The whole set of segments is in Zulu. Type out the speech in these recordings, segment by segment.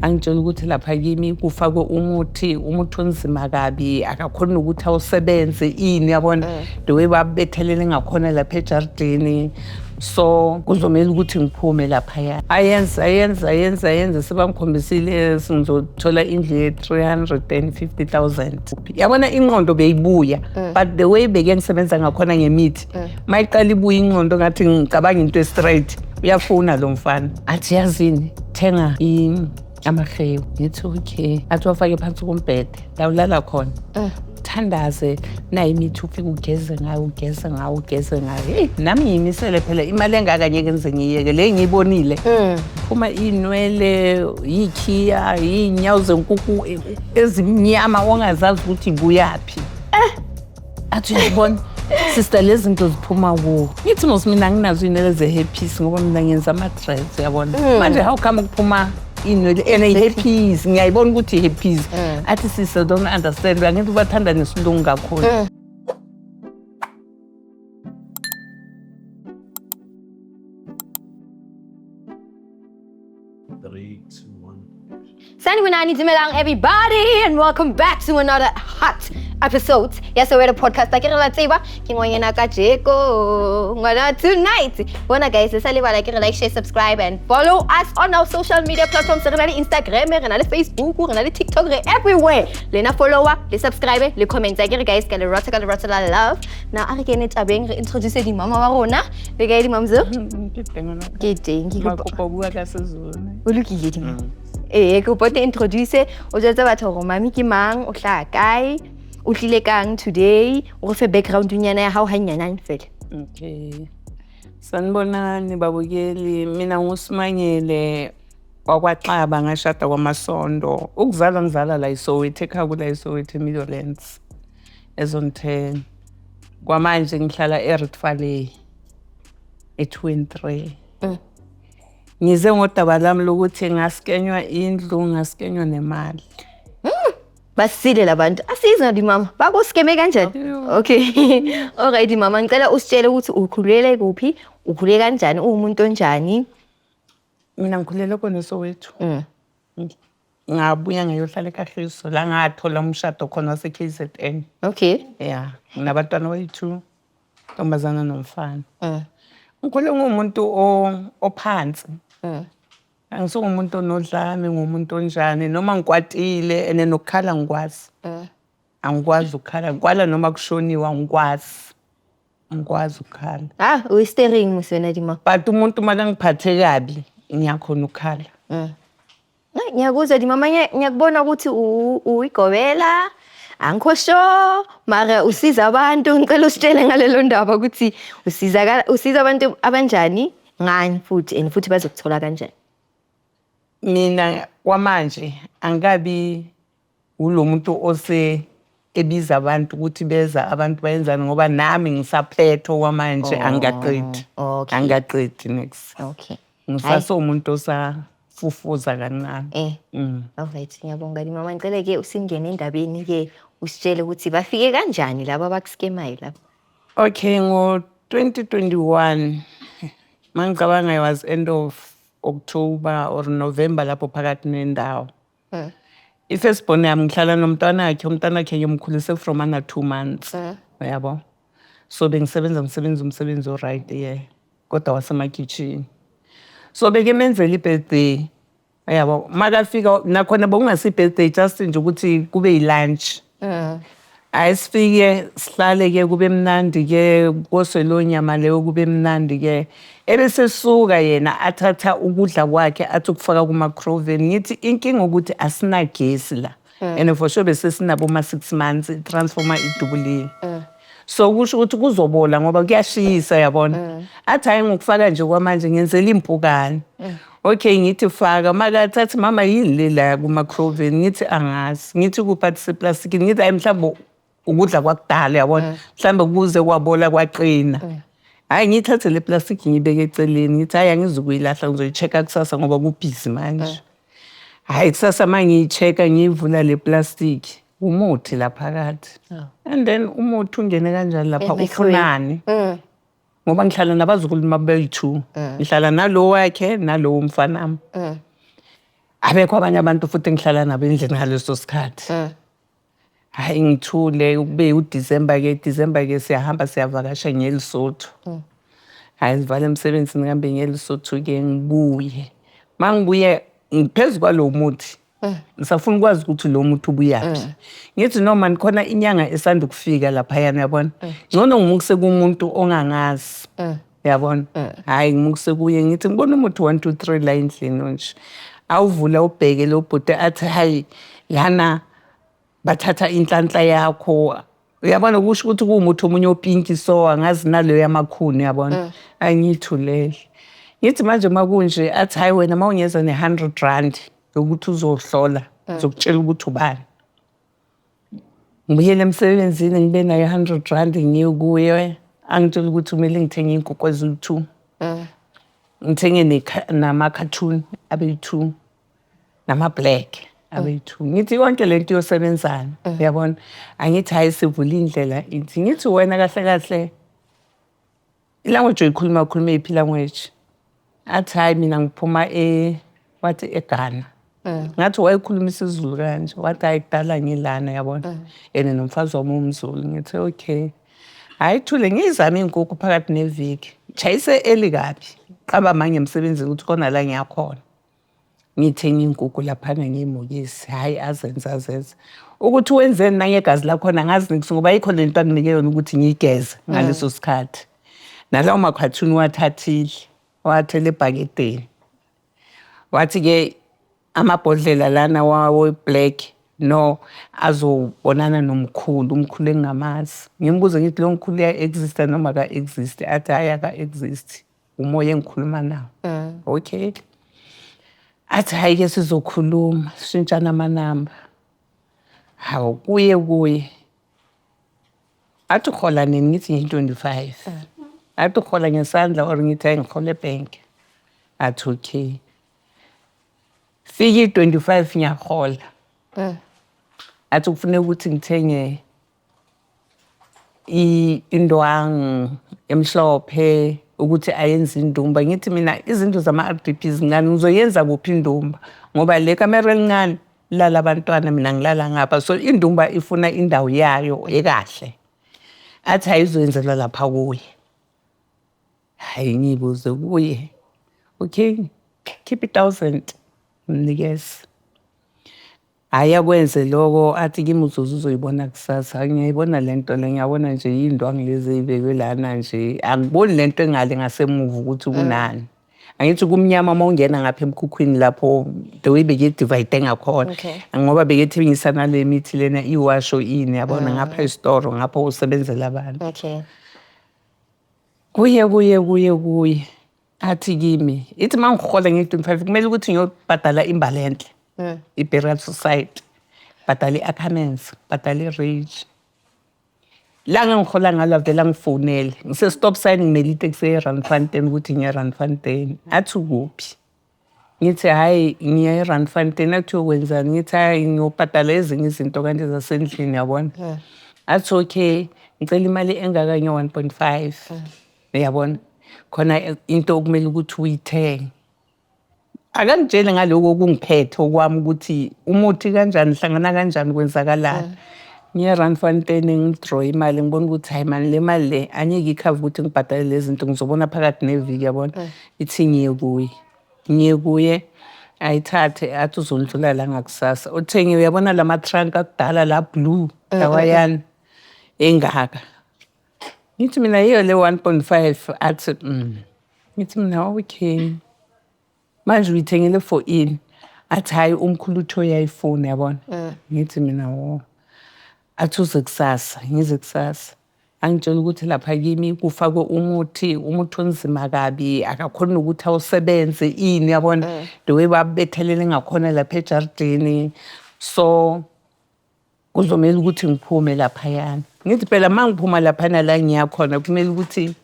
Angitshela ukuthi lapha kimi kufakwe umuthi onzima kabi, akakhoni nokuthi awusebenze ini, yabona, the way babethelele ngakhona lapha ejardini. So kuzomele ukuthi ngiphume laphaya. Ayenze, ayenze, ayenze, ayenze, sebangikhombisile ngizothola indlu ye-350,000. Yabona, ingqondo beyibuya, but the way beke ngisebenza ngakhona ngemithi, mayiqala ibuya ingqondo ngathi ngicabanga into e-straight. Uyafuna lo mfana, athi yazini, thenga amahewu. Ngithi okay. Athi wafake phansi kombhede la ulala khona, thandaze, nayo imithi, ufike ugeze ngayo, ugeze ngayo, ugeze ngayo. Heyi, nami ngiyimisele phela, imali engaka ngeke ngize ngiyeke le ngiyibonile. Phuma iy'nwele, iy'khiya, iy'nyawo zenkukhu ezimnyama ongazazi ukuthi ibuyaphi. Athi uyazibona sister, lezi zinto ziphuma kuwo. Ngithi mos mina nginazo iy'nwele ze-hairpiece ngoba mina ngenza ama-dreads, uyabona. Manje how come kuphuma iy'nwele and i-hairpiece, ngiyayibona ukuthi i-hairpiece. Athi sister, don't understand, angithi bathanda nesilungu kakhulu. Three, two, one. Sanibonani, dumelang everybody, and welcome back to another hot episode ya Soweto Podcast. Ke re la tseba, ke ngwanyana ka jeko ngwana tonight. Bona guys, le sa lebala ke re like, share, subscribe and follow us on our social media platforms. Re na le Instagram, re na le Facebook, re na le TikTok, re everywhere. Lena follower, le subscribe, le comment. Ke re guys, ka le rata, ka le rata la love. Now a re kene tabeng, re introduce di mama wa rona. Le kae di mamzo? Ke teng ngwana. Ke teng, ke kopa. Makopa bua ka Sezulu. O lokile di. Ee, ke kopa o te introduce, o jwetse batho hore mami ke mang, o hlaha kae, o tlile kang today, o re fe background nyana ya hao hanyanane fela. Okay. Sanibonani babukeli, mina nguSimangele wakwaXaba, ngashada kwaMasondo. Ukuzalwa ngizala la eSoweto, ekhaya kula eSoweto eMidlands, e-Zone 10. Kwamanje ngihlala eRietvalley e-2 and 3. Ngize ngodaba lami lokuthi ngaskenywa indlu, ngaskenywa nemali. Basile labantu. Asiza di mama. Bakuskeme kanjani? Okay. Alright mama, ngicela usitshele ukuthi ukhulele kuphi, ukhule kanjani, uwumuntu onjani? Mina ngikhulele khona eSoweto. Ngabuya ngayohlala eKagiso la ngathola umshado khona wase-KZN. Yeah, nginabantwana abayi-2, ntombazana nomfana. Ngikhule ngumuntu ophansi. Angisugumuntu onodlame, ngumuntu onjani noma ngikwatile, and nokukhala ngikwazi. Angikwazi ukukhala, ngikwala noma kushoniwe angikwazi. Angikwazi ukukhala. Ah, uyi-steering musi wena di mama. But umuntu uma kangiphathe kabi, ngiyakhona ukukhala. Hayi, ngiyakuzwa di mama, ngiyakubona ukuthi uyigobela. Angikho sure, mara usiza abantu. Ngicela usitshele ngalelo ndaba ukuthi usiza abantu abanjani, ngani futhi, and futhi bazokuthola kanjani. Mina kwamanje angikabi ulo muntu ose ebiza abantu ukuthi beza abantu bayenzani, ngoba nami ngisaphethe okwamanje, angikaqedi. Angikaqedi next. Ngisasewumuntu osafufuza kancane. Alright, ngiyabonga di mama. Ngicela ke usingene endabeni ke, usitshele ukuthi bafike kanjani laba abakuskemayo laba. Okay, ngo-2021 mangicabanga, it was end of October or November lapho phakathi nendawo. I-firstborn yami, ngihlala nomntwanakhe, umntwanakhe ngimkhulise from ana 2 months. Uyabo? So bengisebenza umsebenzi o-right, yeah. Kodwa wasemakhitshini. So bekemenzela i-birthday. Uyabo? Makafika nakhona bekungasi birthday, just nje ukuthi kube yi-lunch. Ayisifike sihlale ke, kube mnandi ke, koswe lo nyama leyo, kube mnandi ke. Ebese suka yena athatha ukudla kwakhe, athi ukufaka kuma-microwave. Ngithi inkinga ukuthi asinagesi la. And for sure bese sinabo ma 6 months, i-transformer idubulile. So kusho ukuthi kuzobola ngoba kuyashisa, yabona. Athi hayi, ngokufaka nje kwamanje ngenzela impukane. Okay, ngithi faka, makathathi, mama yini le la kuma-microwave? Ngithi angazi. Ngithi kuphi? Seplastikini. Ngithi hayi, mhlawumbe ukudla kwakudala, yabona, mhlawumbe kuze kwabola kwaqina. Hhayi, ngiyithathe le plastiki ngiyibeke eceleni, ngithi hhayi, angizukuyilahla, ngizoyi-check-a kusasa ngoba kubhizi manje. Hhayi, kusasa uma ngiyi-check-a, ngiyivula le plastiki, umuthi la phakathi. And then umuthi ungene kanjani lapha? E-microwave. Ufunani? Ngoba ngihlala nabazukulu mabeyi-2. Ngihlala nalo wakhe nalo mfanami. Abekho abanye abantu futhi engihlala nabo endlini ngaleso sikhathi. Hhayi, ngithule kube uDisemba-ke. Disemba-ke siyahamba siyavakasha ngiye eLesotho. Hhayi, sivale emsebenzini ngihambe ngiye eLesotho-ke ngibuye. Uma ngibuye ngiphezu kwalo muthi, ngisafuna ukwazi ukuthi lo muthi ubuyaphi. Ngithi no man, khona inyanga esanda ukufika laphayana, yabona. Ngcono ngimukise kumuntu ongangazi. Yabona? Hhayi, ngimukise kuye ngithi ngibona umuthi 1 2 3 la endlini nje. Awuvula ubheke lo bhuti athi hayi, lana bathatha inhlanhla yakho. Uyabona, kusho ukuthi kuwumuthi omunye opinki, so angazi naleyo yamakhuni, uyabona. Angiyithulele. Ngithi manje makunje, athi hayi wena mawungeza ne-R100 yokuthi uzohlola, ngizokutshela ukuthi ubani. Ngibuyele emsebenzini ngibe nayo R100, ngiye kuye angitshela ukuthi kumele ngithenge iy'nkukhu eziwu-2. Ngithenge nama-cartoon abe yi-2, nama-black abe yi-2. Ngithi yonke lento iyosebenzana, uyabona. Angithi hhayi, sivula indlela ithi. Ngithi wena kahle kahle i-language oyikhuluma ukhuluma yiphi i-language? Athi hhayi, mina ngiphuma wathi eGhana. Ngathi wayekhuluma isiZulu kanje, wathi hhayi, kudala ngilana, yabona. And nomfazi wami umZulu. Ngithi okay. Hhayi, thule ngiyizame iy'nkukhu phakathi neviki. Ngitshayise early kabi. Qamba manje emsebenzini ukuthi khona la ngiyakhona. Ngithenge iy'nkukhu laphana ngiy'mukise. Hhayi, azenze azenze. Ukuthi wenzeni nangegazi lakhona angazi niks, ngoba ayikho lento anginike yona ukuthi ngiyigeze ngaleso sikhathi. Nalawo makhathuni uwathathile, wawathela ebhakedeni. Wathi-ke amabhodlela lana wawe-black no azobonana nomkhulu, umkhulu engingamazi. Ngimbuze ngithi lo mkhulu uya-exist-a noma aka-exist? Athi hhayi, aka-exist, umoya engikhuluma nawo. Okay. Athi hhayi-ke sizokhuluma, sishintshane amanamba. Hawu, kuye kuye. Athi uhola nini? Ngithi ngiyi-25. Athi uhola ngesandla or? Ngithi hhayi, ngihola ebhenki. Athi okay. Fike i-25 ngiyahola. Athi kufuneka ukuthi ngithenge indwangu emhlophe ukuthi ayenze indumba. Ngithi mina izindlu zama-RDP zincane, ngizoyenza kuphi indumba? Ngoba le kamero elincane lilala abantwana, mina ngilala ngapha. So indumba ifuna indawo yayo ekahle. Athi ayizoyenzelwa lapha kuye. Hhayi, ngiyibuze kuye. Okay, khipha i-1000 ngimnikeze. Hhayi, akwenze loko, athi kimi uzoze uzoyibona kusasa. Ngiyayibona le nto le, ngiyabona nje iy'ndwangu lezi ey'bekwe lana nje. Angiboni le nto engale ngasemuva ukuthi kunani. Angithi kumnyama uma ungena ngapha emkhukhwini lapho, the way beke-divide ngakhona. Ngoba bekethengisa nale mithi lena iwasho ini, yabona, ngapha isitoro, ngapha usebenzela abantu. Kuye kuye kuye kuye. Athi kimi, ithi uma ngihola nge-25 kumele ukuthi ngiyobhadala imbalenhle. I-burial society. Bhadala i-Ackermans, bhadala i-rage. La ngihola ngalo avele angifonele. Ngise-stop sign ngimele iteksi e-Randfontein ukuthi ngiye e-Randfontein. Athi ukuphi? Ngithi hhayi, ngiya e-Randfontein. Athi uyokwenzani? Ngithi hhayi, ngiyobhadala ezinye izinto kanje zasendlini, yabona. Athi okay, ngicela imali engaka nge-1.5. Uyabona? Khona into okumele ukuthi uyithenge. Akangitsheli ngaloko okungiphethe okwami ukuthi umuthi kanjani, hlangana kanjani, kwenzakalani. Ngiye e-Randfontein ngi-draw imali, ngibona ukuthi hayi mani, le mali le angeke ikhave ukuthi ngibhadale lezi zinto, ngizobona phakathi neviki, yabona. Ithi ngiye kuye. Ngiye kuye ayithathe athi uzondlula la ngakusasa. Uthenge, uyabona lama-trunk akudala la blue lawayana engaka. Ngithi mina yiyo le 1.5? Athi Ngithi mina okay. Manje uyithengele for ini? Athi hhayi, umkhulu uthi uyayifuna, yabona. Ngithi mina wo. Athi uze kusasa, ngize kusasa. Angitshela ukuthi lapha kimi kufakwe umuthi, umuthi onzima kabi, akakhoni nokuthi awusebenze ini, yabona. The way babethelele ngakhona lapha ejardini. So kuzomele ukuthi ngiphume laphayana. Ngithi phela uma ngiphuma laphana la ngiya khona kumele ukuthi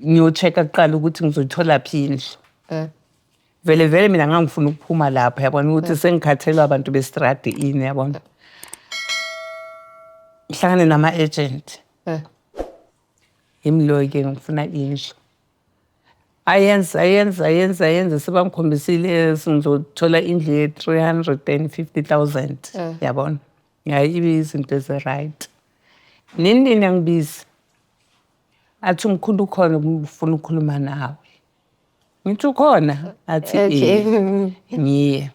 ngiyo-check-a kuqala ukuthi ngizoyithola phi indlu. Vele vele mina ngangifuna ukuphuma lapha, yabona, ukuthi sengikhathelwe abantu bestradi ini, yabona. Ngihlangane nama-agent. Yimi lo-ke ngifuna indlu. Ayenze, ayenze, ayenze, ayenze, sebangikhombisile ngizothola indlu ye-350,000, yabona. Hayi, ibe izinto ezi-right. Nini nini angibizi. Athi umkhulu ukhona, ufuna ukukhuluma nawe. Ngithi ukhona? Athi eh. Ngiye.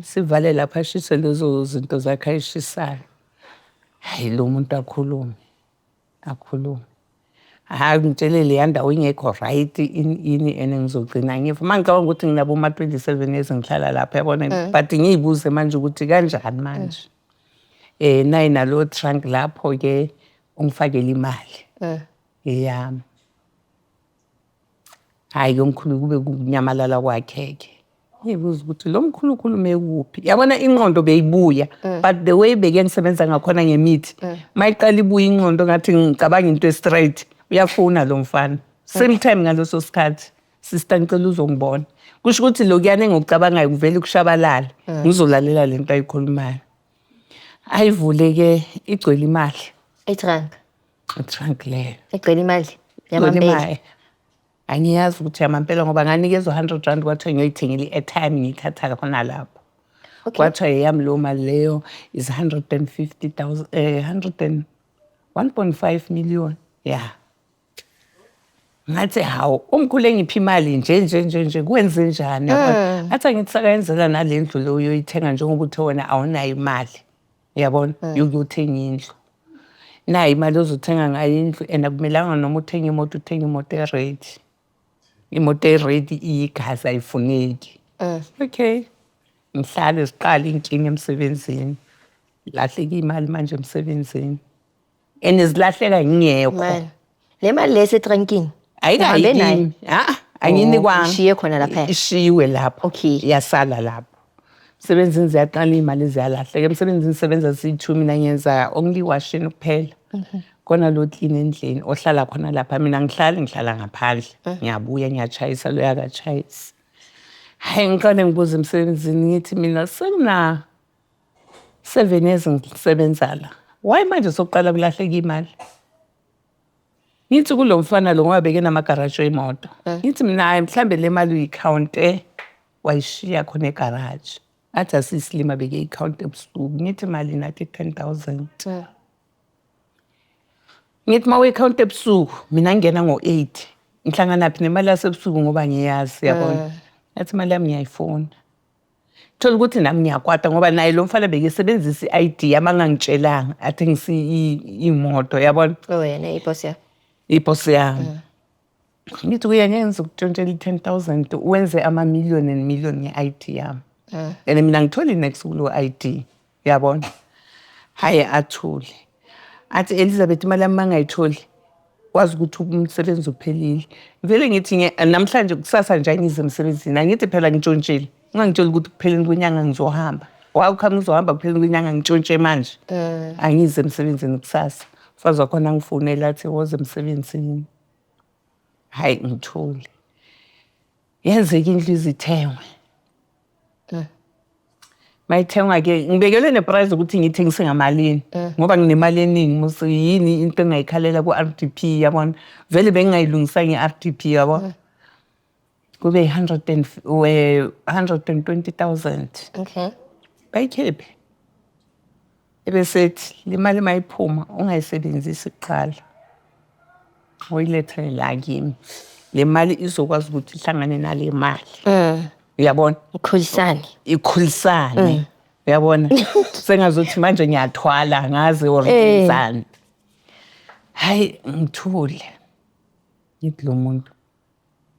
Sivale lapha, ashise lezo zinto zakhe ayishisayo. Hayi, lo muntu akhulume. Akhulume. Hhayi, ngitshele leya ndawo ingekho right, ini ini, and ngizogcina ngifa. Uma ngicabanga ukuthi nginabo ma-27 years ngihlala lapha, yabona, but ngiyibuze manje ukuthi kanjani manje. Nayi nalo trunk lapho-ke, ungifakele imali eyami. Hhayi-ke umkhulu kube kunyamalala kwakhe-ke. Ngiyibuza ukuthi lo mkhulu ukhulume kuphi? Yabona, ingqondo beyibuya, but the way beke ngisebenza ngakhona ngemithi, mayiqala ibuya ingqondo ngathi ngicabanga into e-straight, uyafuna lo mfana. Same time ngaleso sikhathi, sister, ngicela uzongibona. Kusho ukuthi lokuyana engikucabangayo kuvele kushabalale. Ngizolalela lento ayikhulumayo. Ayivule-ke, igcwele imali. I-trunk. I-trunk leyo. Egcwele imali. Igcwele Yamampela. imali. Angiyazi ukuthi yamampela, ngoba nganikezwa R100, kwathiwa ngiyoyithengela i-airtime, ngiyithatha khona lapho. Kwathiwa eyami leyo mali leyo is 150,000, 100 and 1.5 million. Yeah. Ngathi hawu, umkhulu engiphi imali nje nje nje nje, kwenze njani, yabona? Athi angithi sakayenzela nale ndlu le uyoyithenga, njengoba uthe wena awunayo imali. Yabona, yokuyothenga indlu. Nayi imali ozothenga ngayo indlu, and akumelanga noma uthenga imoto, uthenga imoto e-ready. Imoto e-ready iyigazi, ayifuneki. Okay. Ngihlale, siqale inkinga emsebenzini. Lahleka imali manje emsebenzini. And zilahleka ngingekho. Mali. Le mali le esetrankini. Ayikayi Uhambe nayo? kimi. Ah, anginikwanga. Oh, ishiye khona laphaya? Ishiwe lapho. Yasala lapho. Emsebenzini ziyaqala iy'mali ziyalahleka. Emsebenzini sebenza siyi-two, mina ngenza only washing kuphela. Khona lo clean endlini ohlala khona lapha, mina ngihlali, ngihlala ngaphandle. Ngiyabuya ngiyachayisa, lo yakachayisa. Hayi, ngiqale ngibuze emsebenzini, ngithi mina sengina 7 years ngisebenza la. Why manje sokuqala kulahleka imali? Ngithi kulo mfana lo, ngoba beke namagaraji emoto. Ngithi mina hayi, mhlambe le mali uyikhawunte wayishiya khona egaraji. Athi asiyisilima, beke ikhawunte ebusuku. Ngithi mali nathi 10,000. Ngithi uma uyikhawunte ebusuku, mina ngingena ngo-8. Ngihlanganaphi nemali yasebusuku, ngoba ngiyazi, yabona. Ngathi imali yami ngiyayifuna. Thola ukuthi nami ngiyakwata, ngoba naye lo mfana bekesebenzisa i-ID yami angangitshelanga athengisa imoto, yabona. Oh, yena i-boss yakho. I-boss yami. Ngithi kuye ngeke ngizokutshontshela i-10,000, wenze ama-million and million nge-ID yami. And mina ngitholi next kulo ID, yabona. Hayi, athule. Athi Elizabeth, imali yami mangayitholi, wazi ukuthi umsebenzi uphelile. Vele ngithi namhlanje, kusasa nje angize emsebenzini. Angithi phela ngitshontshile. Ungangitsheli ukuthi kupheleni kwenyanga ngizohamba. How come ngizohamba kupheleni kwenyanga, ngitshontshe manje? Angize emsebenzini kusasa. Umfazi wakhona angifonela, athi woza emsebenzini. Hayi, ngithule. Yenzeka indlu izithengwe. Mayithengwa-ke, ngibekelwe ne-price ukuthi ngiyithengise ngamalini, ngoba nginemali eningi mos, yini into engayikhalela ku-RDP, yabona. Vele bengingayilungisanga i-RDP, yabo. Kube yi-hundred and 120,000. Bayikhiphe. Ebesethi le mali mayiphuma ungayisebenzisi kuqala. Uyilethe la kimi. Le mali izokwazi ukuthi ihlangane nale mali. Uyabona? Ikhulisane. Ikhulisane. Uyabona? Sengazuthi manje ngiyathwala ngazi or ngenzani. Hayi, ngithule. Ngithi lo muntu,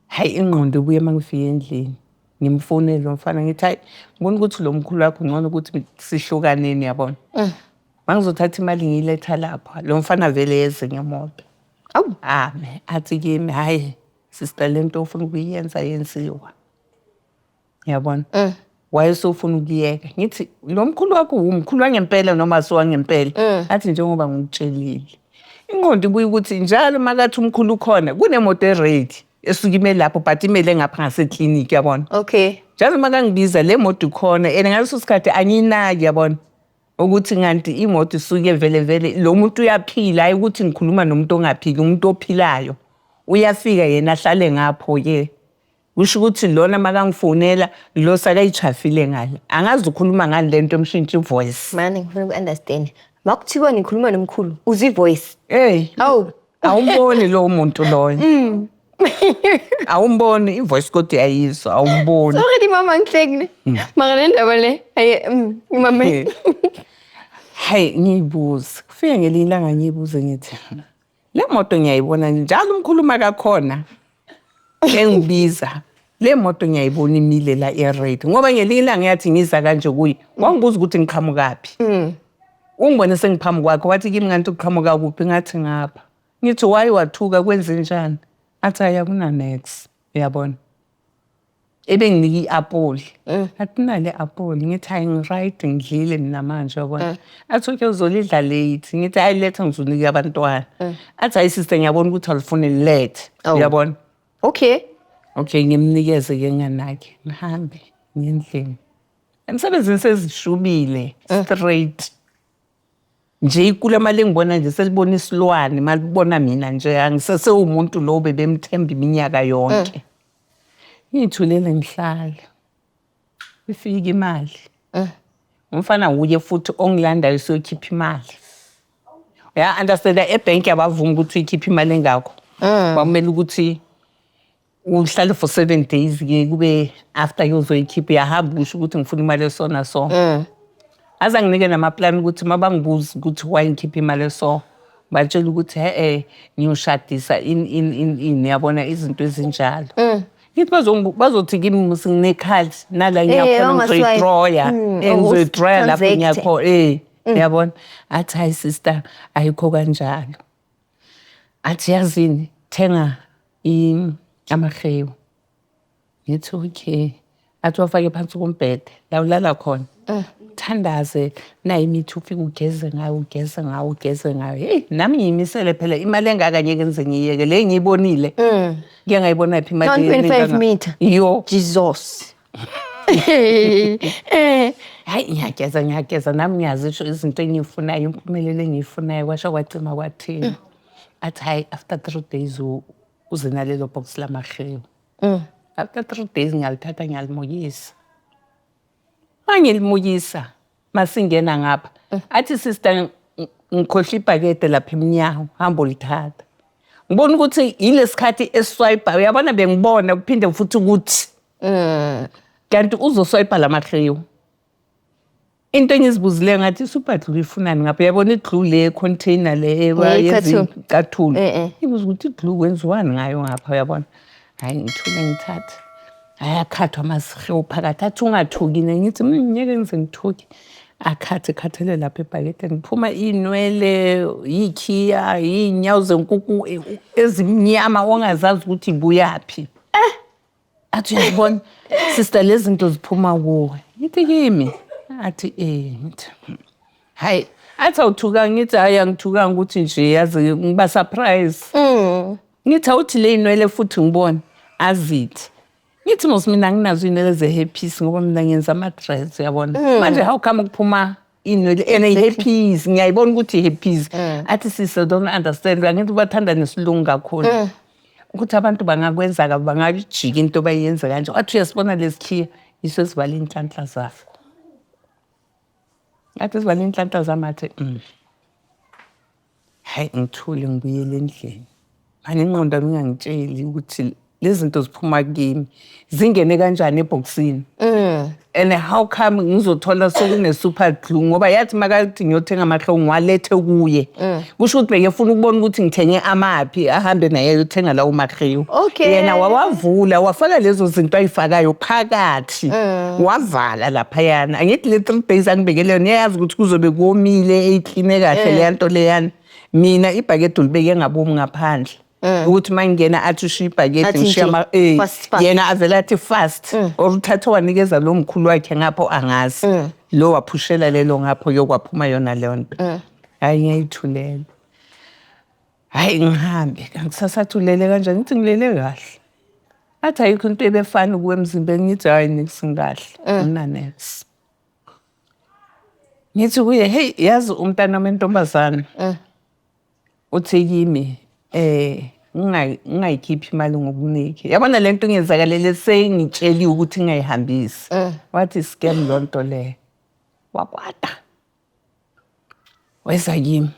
hayi, ingqondo ibuye uma ngifika endlini. Ngimfonele lo mfana, ngithi hayi, ngibona ukuthi lo mkhulu wakho ngcono ukuthi sihlukaneni, yabona. Mangizothatha imali ngiyiletha lapha, lo mfana vele yeze ngemoto. Awu. Ame athi kimi, hayi sister, lento ofuna ukuyenza yenziwa. Yabona? Wayesofuna ukuyeka. Ngithi lo mkhulu wakho umkhulu wangempela noma siwangempela? Athi njengoba ngikutshelile. Ingqondo ibuye ukuthi njalo makathi umkhulu ukhona, kunemoto e-ready esuke ime lapho, but imele ngapha ngasekliniki, yabona. Njalo makangibiza le moto ikhona, and ngaleso sikhathi angiyinaki, yabona. Ukuthi nganti imoto isuke vele vele lo muntu uyaphila, hayi ukuthi ngikhuluma nomuntu ongaphili, umuntu ophilayo. Uyafika yena ahlale ngapho-ke. Kusho ukuthi lona makangifonela lo sakayichafile ngale. Angazi ukhuluma ngani lento emshintsha ivoice. Mane ngifuna uku-understand. Makuthiwa nikhuluma nomkhulu, uzwa ivoice. Hey, Hawu. Awumboni lowo muntu loyo. Awumboni ivoice kodwa uyayizwa, awumboni. Sorry di mama ngihleki ne. Mara le ndaba le, ayi mama. Hayi, ngiyibuze. Kufike ngelinye ilanga ngiyibuze ngithi le moto ngiyayibona njalo umkhulu makakhona engibiza. Le moto ngiyayibona imile la e-ready ngoba ngelinye ilanga yathi ngiza kanje kuye wangibuza ukuthi ngiqhamukaphi. Ungibone sengiphambi kwakhe wathi kimi ngathi uqhamuka kuphi, ngathi ngapha. Ngithi why wathuka, kwenze njani? Athi hayi, akuna nex, uyabona. Ebenginika i-apple. Athi nale apple, ngithi hayi, ngi-right, ngidlile mina manje, uyabona. Athi okay, uzolidla late. Ngithi hayi, letha ngizonika abantwana. Athi hayi sister, ngiyabona ukuthi alifuni, lethe. Uyabona. Okay. Okay, ngimnikeze ke nganakhe. Ngihambe ngendlini. Emsebenzini sezishubile straight. Nje ikula mali engibona nje selibona isilwane malibona mina nje angisesewumuntu lo bebemthemba iminyaka yonke. Ngithulele ngihlala. Ifika imali. Umfana uye futhi ongilandayo siyokhipha imali. Ya understand, ebhenki abavumi ukuthi uyikhiphe imali engakho. Kwamele ukuthi uhlale for 7 days ke kube after uzoyikhipha, uyahamba usho ukuthi ngifuna imali esona so. Aze anginike namaplani ukuthi uma bangibuza ukuthi why ngikhipha imali eso, batshela ukuthi he-e ngiyoshadisa in in in in uyabona izinto ezinjalo. Ngithi bazothi kimi nginekhadi nala ngiyakhona ungaswipe. ngizoyidraya. Ngizoyidraya lapho Transact. ngiyakhona, uyabona. Athi hayi sister, ayikho kanjalo. Athi yazini, thenga amahewu. Ngithi okay. Athi wafake phansi kombhede la ulala khona. Thandaze nayi imithi, ufike ugeze ngayo, ugeze ngayo, ugeze ngayo. Hey, nami ngiyimisele phela, imali engaka ngeke ngize ngiyeke le ngiyibonile. Ngike ngayibona phi imali 1.5 engaka? Meter. Yo. Jesus. Hayi, ngiyageza, ngiyageza nami, ngiyazisho izinto engiyifunayo, impumelelo engiyifunayo, kwasho kwacima kwathini. Athi hayi, after 3 days uze nalelo box lamahewu. After 3 days ngiyalithatha, ngiyalimukisa. Mangilimukisa masingena ngapha athi sister, ngikhohlwa ibhakede lapha emnyango, hamba ulithatha. Ngibona ukuthi yilesikhathi eswipe, uyabona, bengibona kuphinde futhi ukuthi kanti uzoswipe lamahewu. Into engizibuzileyo ngathi i-super glue ifunani ngapha, uyabona, iglue le container le Yeyicathulo. yezicathulo. Eh, eh. Ngibuza ukuthi iglue kwenziwani ngayo ngapha, uyabona. Hayi, ngithule ngithathe. Hayi, akhathwa amasihewu phakathi. Athi ungathuki ne, ngithi ngeke ngize ngithuke. Akhathe khathele lapha ebhakedeni kuphuma iy'nwele, iy'khiya, iy'nyawo zenkukhu ezimnyama ongazazi ukuthi ibuyaphi. Athi uyabona sister, lezi zinto ziphuma kuwe. Ngithi kimi? Athi eh. Ngithi hayi. Athi awuthukanga? Ngithi hayi, angithukanga, ukuthi nje yazi ngiba surprise. Ngithi awuthi le iy'nwele futhi ngibone. Azithi ngithi mos mina anginazo iy'nwele ze-hairpiece ngoba mina ngenza ama-dreads, uyabona. Manje how come kuphuma iy'nwele and i-hairpiece ngiyayibona ukuthi i-hairpiece? Athi sister, don't understand, angithi bathanda nesilungu kakhulu ukuthi abantu bangakwenza kabi, bangajika into bayenze kanje. Wathi uyasibona lesi yiso esivala iy'nhlanhla zakho. Ngathi sivala iy'nhlanhla zami? Athi Hayi, ngithule ngibuyele endlini. Manje ingqondo yami ingangitsheli ukuthi lezi zinto ziphuma kimi zingene kanjani ebhokisini and how come ngizothola sokune-super glue, ngoba yathi makathi ngiyothenga amahlo ngiwalethe kuye, kusho ukuthi bekefuna ukubona ukuthi ngithenge amaphi, ahambe naye ayothenga lawo mahewu. Yena wawavula, wafaka lezo zinto ayifakayo phakathi, wavala laphayana. Angithi le 3 days angibekele yona, iyayazi ukuthi kuzobe komile, eyikline kahle leya nto leyana. Mina ibhakede ulibeke ngabomu ngaphandle ukuthi uma ngingena athi ushiya ibhakede. Athi Ngishiya nje, fast, fast. Yena avele athi fast or uthathe wanikeza lo mkhulu wakhe ngapho, angazi lo waphushela lelo ngapho yokwaphuma yona leyo nto. Hayi, ngiyayithulela. Hayi, ngihambe kangisasathi ulele kanjani? Ngithi ngilele kahle. Athi ayikho into ebefana kuwe emzimbeni. Ngithi hayi, nix, ngikahle mina, nex. Ngithi kuye hey, yazi umntana wami entombazana uthi kimi Ngingayikhiphi imali ngobuningi. Yabona le nto ingenzakalele sengitsheliwe ukuthi ngingayihambisi. Wathi scam loo nto leyo. Wakwata. Weza kimi.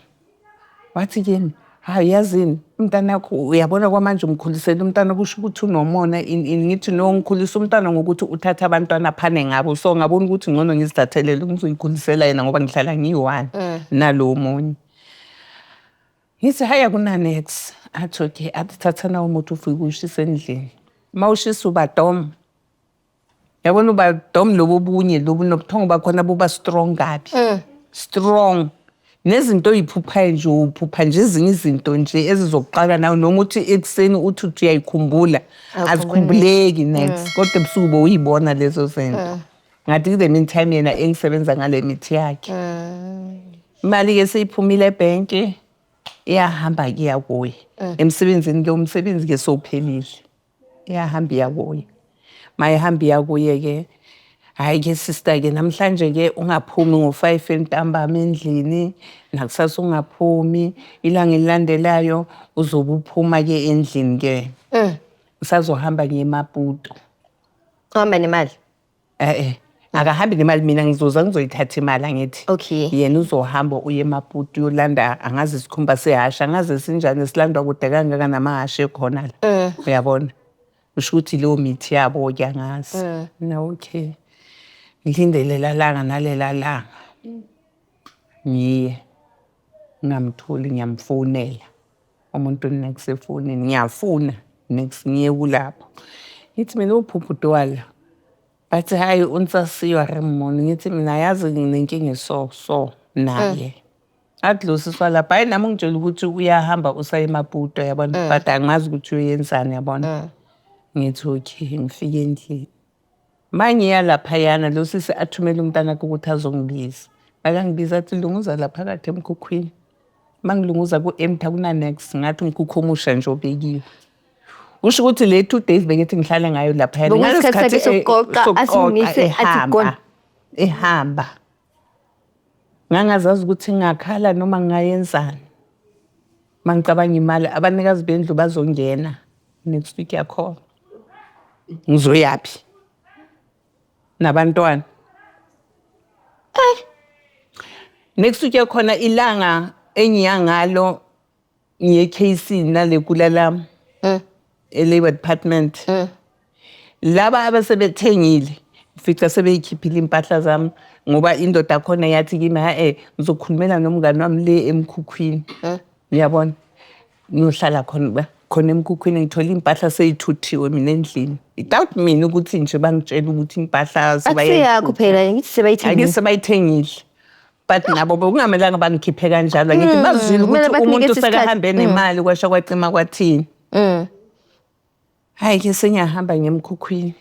Wathi kimi, hayi yazini umntanakho uyabona kwamanje umkhulisela umntana kusho ukuthi unomona ini ini. Ngithi no, ngikhulisa umntwana ngokuthi uthathe abantwana aphane ngabo, so ngabona ukuthi ngcono ngizithathelele ngizuyikhulisela yena ngoba ngihlala ngiyi-one nalo omunye. Ngithi hhayi akuna-nex. Athi okay, athi thatha nawo umuthi ufike uwushise endlini. Uma ushisa uba dom. Yabona uba dom lobu obunye lobu nobuthongo bakhona buba strong kabi. Strong. Nezinto oyiphuphayo nje uphupha nje ezinye izinto nje ezizokuqala nawe noma uthi ekuseni uthi uthi uyayikhumbula azikhumbuleki next, kodwa ebusuku bowuyibona lezo zinto. Ngathi the meantime yena engisebenza ngale mithi yakhe. Imali-ke seyiphumile ebhenki iyahamba-ke iya kuye. Emsebenzini lo msebenzi-ke sowuphelile. Iyahamba iya kuye. Mayihamba iya kuye-ke, hhayi-ke sister-ke namhlanje-ke ungaphumi ngo-5 entambama endlini, nakusasa ungaphumi, ilanga elilandelayo uzobe uphuma-ke endlini-ke. Usazohamba ngiye eMaputo. Uhamba nemali? Eh, akahambi nemali, mina ngizoza ngizoyithatha imali angithi. Okay. Yena uzohamba uye eMaputo uyolanda angazi isikhumba sehhashi, angazi sinjani silandwa kude kangaka namahhashi ekhona la. Uyabona? Kusho ukuthi leyo mithi yabo-ke angazi. Mina okay. Ngilinde lela langa nalela langa. Ngiye. Ngingamtholi, ngiyamfonela. Umuntu next efonini, ngiyafuna next ngiye kulapho. Ngithi mina uphupha udwala. Bathi hhayi unsasiwa re mmone. Ngithi mina yazi nginenkinga eso so naye. Athi lo sisi walapha, hhayi nami ungitshela ukuthi uyahamba usaya eMaputo yabona, but angazi ukuthi uyoyenzani yabona. Ngithi okay, ngifike endlini. Ma ngiya laphayana lo sisi athumele umntanakhe ukuthi azongibiza. Makangibiza athi lunguza la phakathi emkhukhwini. Ma ngilunguza ku-empty akuna-nex, ngathi umkhukhu omusha nje obekiwe. Kusho ukuthi le 2 days bengithi ngihlale ngayo laphayana. Bekuyisikhathi sakhe sokuqoqa, asilungise, athi gone. Ehamba. Ngangazazi ukuthi ngingakhala noma ngingayenzani. Mangicabanga imali, abanikazi bendlu bazongena next week yakhona. Ngizoyaphi? Nabantwana. Next week yakhona ilanga engiya ngalo ngiye KC nale kula lami e-Labour Department. Laba abasebethengile fica sebeyikhiphile impahla zami ngoba indoda khona yathi kimi ha ngizokhulumela nomngani wami le emkhukhwini. Uyabona? Ngiyohlala khona khona emkhukhwini ngithola impahla seyithuthiwe mina endlini. Without mina ukuthi nje bangitshela ukuthi impahla Akuseyakho phela, ngithi sebayithengile. Ake sebayithengile. But nabo bekungamelanga bangikhiphe kanjalo. Ngithi bazwile kumele ukuthi bakunikeze umuntu isikhathi. sekahambe nemali kwasho kwacima kwathini. Hayi ke sengiyahamba ngemkhukhwini.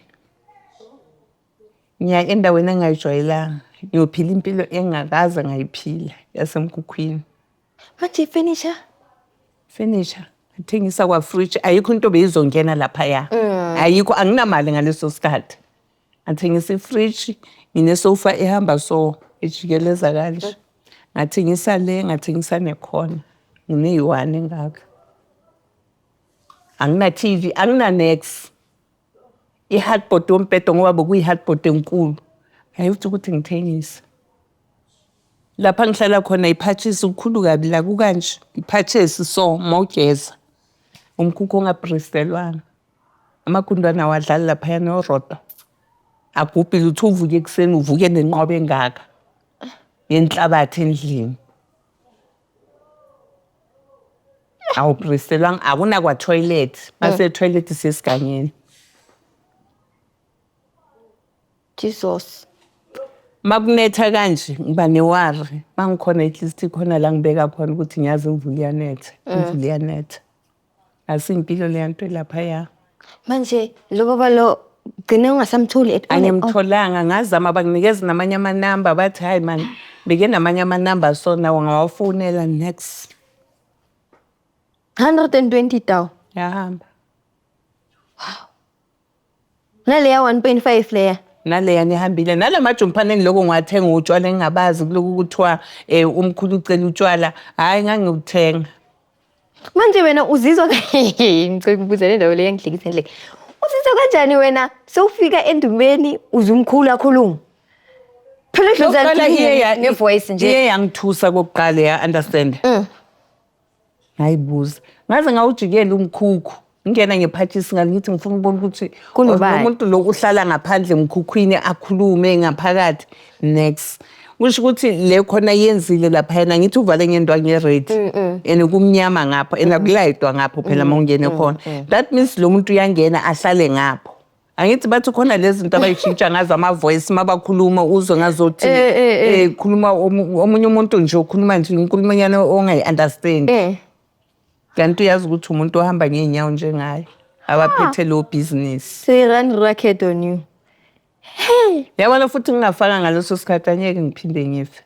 Ngiya endaweni engayijwayelanga. Ngiyophila impilo engakaze ngayiphila yasemkhukhwini. Manje i-furniture? Furniture. Ngathengisa kwa-fridge, ayikho into beyizongena laphaya. Ayikho, anginamali ngaleso sikhathi. Ngathengisa i-fridge, nginesofa ehamba so ejikeleza kanje. Ngathengisa le, ngathengisa nekhona. Ngineyi-one engaka. Angina TV, angina nex. I-hardboard yombhedo ngoba bekuyi-hardboard enkulu. Ayithi ukuthi ngithengise. Lapha ngihlala khona iphatshisi kukhulu kabi la kukanje. Iphatshisi so mawugeza. Umkhukhu ongabriselwanga. Amagundwane awadlali laphayana norodo. Agubhile uthi uvuke ekuseni uvuke nenqoba engaka. Yenhlabathi endlini. Awubriselwanga, akuna kwa toilet. Mase toilet siyesigangeni. Jesus. Makunetha kanje ngiba ne-worry. Mangikhona at least khona la ngibeka khona ukuthi ngiyazi imvula iyanetha, imvula iyanetha. Asiyimpilo leya nto laphaya. Manje lo baba lo gcine ungasamtholi at all, at all? Angimtholanga, ngazama banginikeza namanye amanamba bathi hayi man beke namanye amanamba so nawo ngawafonela next. 120 thou. Yahamba. Naleya 1.5 leya. Naleya nihambile nala majumpane engiloko ngiwathenga utshwala engingabazi kuloku kuthiwa umkhulu ucela utshwala, hhayi ngangibuthenga. Manje wena uzizwa, ngicela ukubuza le ndawo le, yangihlekisa endleke. Uzizwa kanjani wena sewufika endumeni, uzumkhulu akhuluma? Phela idlozi Lokuqala alikhulumi iye nge-voice nje. Iye yangithusa kokuqala, ya understand. Ngayibuza. Ngaze ngawujikela umkhukhu. Ngingena ngephathisi ngale, ngithi ngifuna ukubona ukuthi Kunobani? lo muntu lo uhlala ngaphandle emkhukhwini, akhulume ngaphakathi next. Kusho ukuthi le khona yenzile laphayana, ngithi uvale ngendwangu ye-red and kumnyama ngapho and akulayidwa ngapho phela uma ungene khona. That means lo muntu uyangena ahlale ngapho. Angithi bathi khona lezi zinto abayishintsha ngazo ama-voice, uma bakhuluma uzwe ngazothi khuluma omunye umuntu nje, ukhuluma nje inkulumonyana ongayi-understand. Kanti uyazi ukuthi umuntu ohamba ngey'nyawo njengaye abaphethe lo business. So he run racket on you. Yabona, futhi ngingafaka ngaleso sikhathi, angeke ngiphinde ngife.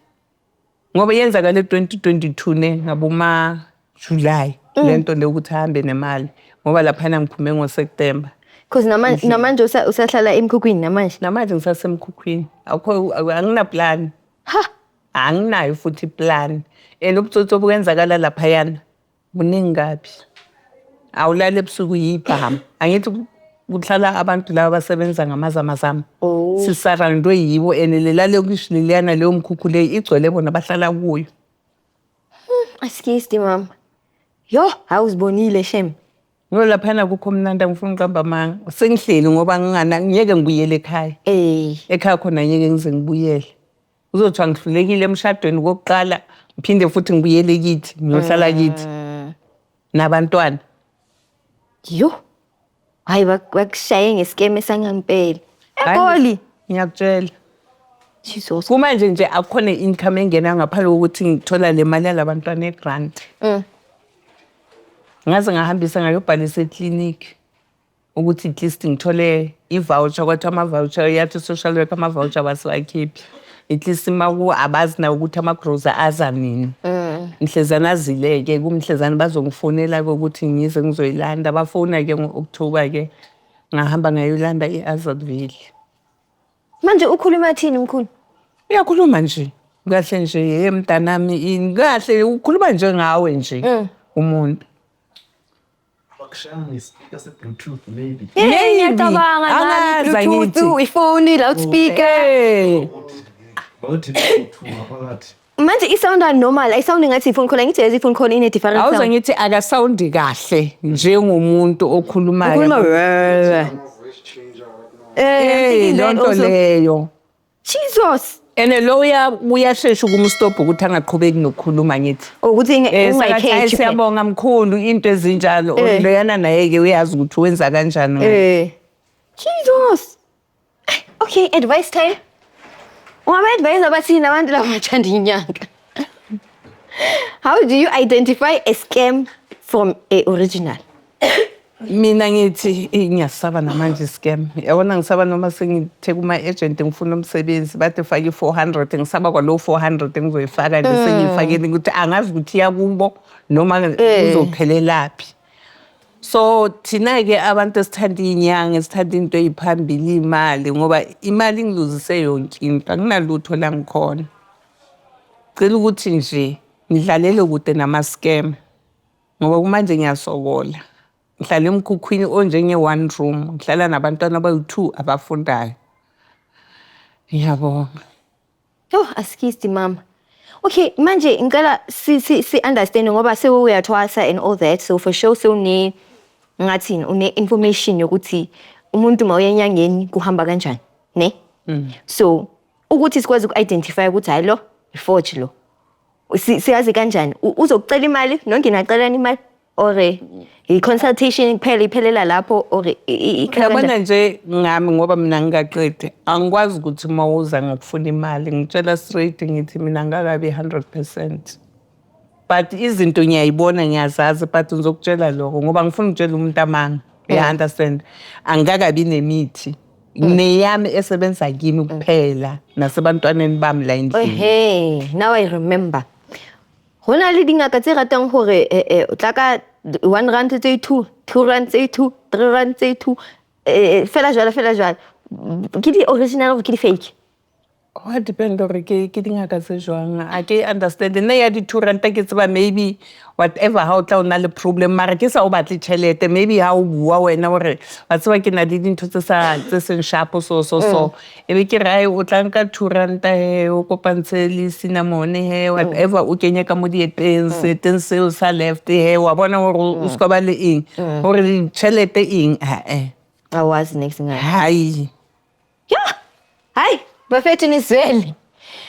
Ngoba yenzakale 2022 ne ngaboma July lento le, ukuthi ahambe nemali, ngoba laphana ngiphume ngoSeptember. Because namanje usahlala emkhukhwini namanje. Namanje ngisasemkhukhwini, akukho, angina plan. Ha. Anginayo futhi plan, and ubutsotsi obukwenzakala laphayana buningi kabi. Awulali ebusuku, yibhamu. Angithi kuhlala abantu laba abasebenza ngamazamazama. Oh. Si-surroundwe yibo, and lela lokishi leliyana, leyo mkhukhu leyo igcwele bona, bahlala kuyo. Askies, mama. Yo, awuzibonile shem. Ngo laphana kukho mnandi, angifuni ukuqamba amanga. Sengihleli ngoba ngingana, ngeke ngibuyele ekhaya. Ekhaya khona ngeke ngize ngibuyele. Kuzothiwa ngihlulekile emshadweni kokuqala, ngiphinde futhi ngibuyele kithi, ngiyohlala kithi nabantwana. Yo. Hayi, bakushaye nge-scam esangampela. Hayi, Egoli. Ngiyakutshela. Jesus. Kumanje nje akukho ne-income engena ngaphandle kokuthi ngithola le mali yalabantwana e-grant. Ngaze ngahambisa ngayobhalisa eklinikhi ukuthi at least ngithole i-voucher, kwathiwa ama-voucher, yathi social worker ama-voucher basiwakhiphi. At least maku abazi nawo ukuthi amagrosa aza nini. Mhlezane azile-ke, kumhlezane bazongifonela-ke ukuthi ngize ngizoyilanda. Bafona-ke ngo-October-ke, ngahamba ngayolanda e-Azadville. Manje ukhuluma thini mkhulu? Uyakhuluma nje kahle nje, ye mntanami, ini kahle, ukhuluma njengawe nje umuntu. Bakushaya nge-speaker se-Bluetooth maybe. Maybe. Ngiyacabanga nami. Angazi, angithi. Bluetooth, ifoni, loudspeaker. Bawuthi Bluetooth ngaphakathi. Manje i-sound normal, i-sound ngathi ifoni call, angithi yazi ifoni call ine different Awuze sound. ngithi akasawundi kahle njengomuntu okhulumayo. Ukhuluma. Voice changer right now. I'm thinking leyo that nto also. leyo. Jesus. And lo uyashesha ukumstop ukuthi angaqhubeki nokukhuluma, ngithi. Ukuthi Sakathi, "Hayi, ungayi-catch. siyabonga mkhulu," into ezinjalo. Loyana naye-ke uyazi ukuthi wenza kanjani ngayo. Jesus. Okay, advice time. Ungaba-advise abathini abantu laba bathanda inyanga? How do you identify a scam from a original? Mina ngithi ngiyasaba namanje scam, yabona, ngisaba noma sengithe kuma-agent ngifuna umsebenzi, bathi fake i-400, ngisaba kwalowo 400 engizoyifaka nje, sengiyifakele ukuthi angazi ukuthi iyakubo noma kuzophelelaphi. So thina-ke abantu esithanda iy'nyanga, esithanda into ey'phambili, iy'mali, ngoba imali ingiluzise yonke into, anginalutho la ngikhona. Cela ukuthi nje ngidlalele kude nama-scam, ngoba kumanje ngiyasokola. Ngihlala emkhukhwini onjenge-one room, ngihlala nabantwana abawu-2 abafundayo. Ngiyabonga. Oh, askies, mama. Okay, manje ngicela si understand, ngoba sewuyathwasa and all that, so for sure sewune, ngathini, une information yokuthi umuntu mawuya enyangeni kuhamba kanjani, ne? So ukuthi sikwazi uku-identify ukuthi hayi, lo i-forge lo. Siyazi kanjani? Uzokucela imali, nonke nacelana imali, or i-consultation kuphela iphelela lapho, or ikhala Yabona kanjani? nje ngami, ngoba mina ngingaqedi, angikwazi ukuthi uma uza ngokufuna imali ngitshela straight, ngithi mina ngakabi 100%, but izinto ngiyayibona, ngiyazazi, but ngizokutshela lokho ngoba ngifuna ukutshela umuntu amanga, ya understand? Angikakabi nemithi neyami esebenza kimi kuphela nasebantwaneni bami la endlini. Hey, now I remember. Go na le dingaka tse ratang gore o tla ka R1 tse 2, R2 tse 2, R3 tse 2, fela jalo fela jalo. Ke di original gore ke di fake? Hwa depend hore ke dingaka tse jwang. A ke understand. Nna ya di-2 ranta ke tseba maybe whatever ha o tla o na le problem, mara ke sa o batle tjhelete. Maybe ha o bua wena hore wa tseba ke na le dintho tse sa tse seng sharp, so so so, e be ke re ai, o tla nka 2 ranta he, o kopantshe le cinnamon he, whatever, o kenye ka mo dieteng, seeteng seo sa left he, wa bona hore o ska ba le eng, hore tjhelete eng, ha-eh. Awazi next ngayo. Hayi. Ya, hayi bafethu, nizwele.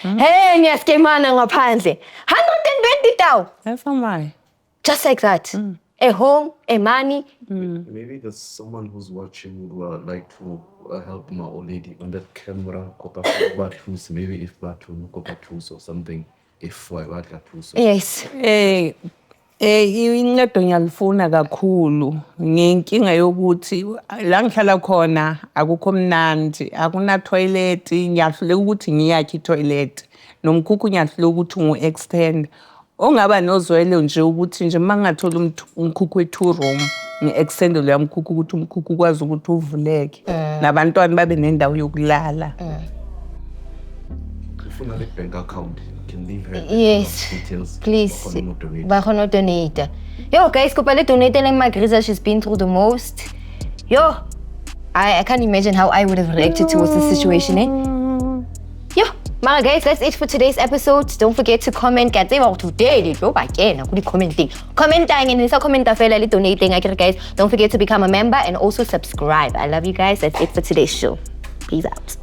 Hey, niyaskemana ngaphandle. 120 thou. Yasamaya. Just like that. A home, a money. Maybe there's someone who's watching who would like to help my old lady on that camera. Kopa ba thuso, maybe if ba thuso, kopa thuso or something. If wa batla thuso. Yes. Incedo ngiyalifuna kakhulu ngenkinga yokuthi la ngihlala khona akukho mnandi, akuna toilet, ngiyahluleka ukuthi ngiyakhe i-toilet, nomkhukhu ngiyahluleka ukuthi ngu-extend. Ongaba nozwelo nje ukuthi nje uma ngingathola umkhukhu we-two room, ngi-extende loya mkhukhu ukuthi umkhukhu ukwazi ukuthi uvuleke, nabantwana babe nendawo yokulala. Ufuna le bank account. You can leave her the Yes. details. Please. Bakgone ho donate. Ba kgone ho donate. Yo guys, kopa le donate leng Magriza, she's been through the most. Yo, I can't imagine how I would have reacted towards this situation, eh? Yo, mara guys, that's it for today's episode. Don't forget to comment. Ke a tseba hore today le tlo ba kena ko di-commenting. Commentang and sa commenta fela, le donating. Akere guys, don't forget to become a member and also subscribe. I love you guys. That's it for today's show. Peace out.